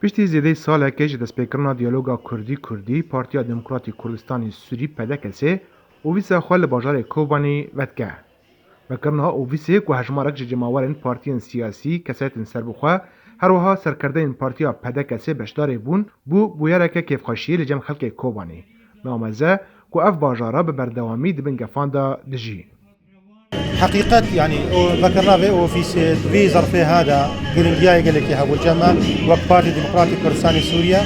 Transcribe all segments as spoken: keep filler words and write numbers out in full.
Piştî zêdeyî salekê ji destpêkirina diyaloga Kurdî-Kurdî, Partiya Demokratîk Kurdistanê Sûrî, P D K S, ofîsa xwe li bajarê Kobanê vedike. Vekirina ofîsê ku hejmarek ji cemawerên partiyên siyasî, kesetên serbixwe, her wiha serkerdeyên Partiya P D K S beşdarê bûn, bû bûyereke kêfxweşiyê li cem xelkê Kobanê. Nameze ku ev bajara bi berdewamî di bin gefan de dijî. Heqîqet, yanî, o vekirina vê ofîsê, vî zerfê hada, giringiya gelekî hebû. Cema wek Partî Demokratîk Kurdistanê Sûriye,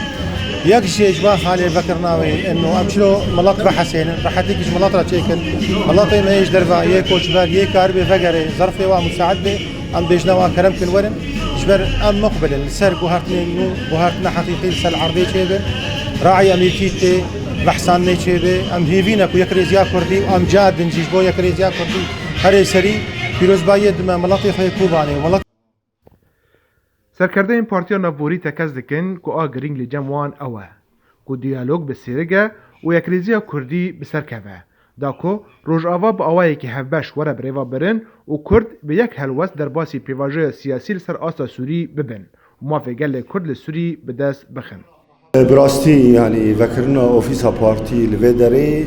yek jê ji van xalê vekirina wê, eno em çilo milet vehesênin, rehetîkî ji milet re çêkin. Miletê me yê ji derve, yê koçber, yê karibê vegerê, zerfê wa musaid bê, em bêjina wa kerem kin werin. Ji ber em muqbil in li ser guhertinên nû, guhertina heqîqî li ser erdê çêbin. Rayê em yekî tê vehsandinê çêbe. Em hêvî ne ku yekrêziya Kurdî û em cadin jî ji bo yekrêziya Kurdî herê serî pîrozbayiyê dime miletê xwe yê Kobanê û milet. Serkerdeyên Partiya Navborî tekez dikin ku a girîng li cem wan ew e ku diyalog bi sêrig e û yekrêziya Kurdî bi ser keve, da ku Rojava bi awayekî hevbeş were birêvebirin û Kurd bi yek helwest derbasî pêvajoya siyasî li ser asta Sûrî bibin û mafê gelê Kurd li Sûrî bi dest bixin. Bi rastî, yanî, vekirina ofîsa partî li vê derê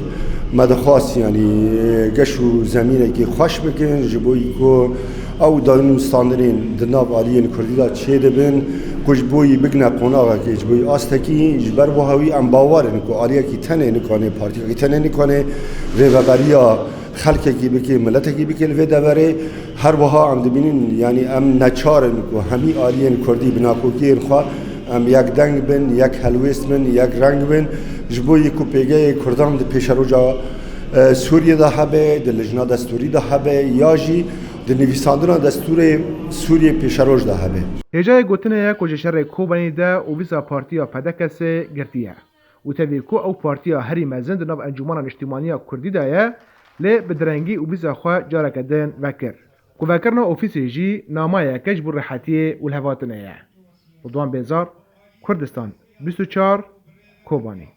me dixwast, yanî, geş û zemînekî xweş bikin, ji bo ku ew danûstandinên di nav aliyên Kurdî de çêdibin, ku ji bo yî bigine qonaxekê, ji bo yî astekî, ji ber wiha wî em bawer in ku aliyekî tenê nikane, partiyekî tenê nikane rêveberiya xelkekî bike, miletekî bike li vê deverê. Her wiha em dibînin, yanî em neçar in ku hemî aliyên Kurdî bi nakokiyên xwe em yek deng bin, yek helwêst bin, yek reng bin, ji bo yê ku pêgehê Kurdan di pêşeroja, e, Sûriyê de hebe, di lijna destûrî de hebe, ya jî di nivîsandina destûrê Sûriyê pêşeroj de hebe. Hêjayê gotinê ye ku ji şerê Kobanê de ofîsa partiya P D K S girtiye û tevî ku ew partiya herî mezin di nav Encûmena Niştîmaniya Kurdî de ye, lê bi direngî ofîsa xwe careke din vekir. Ku vekirina ofîsê jî namayeke ji bo rehetiyê û lihevhatinê ye. Ridwan Bêzar, Kurdistan bîst û çar, Kobanî.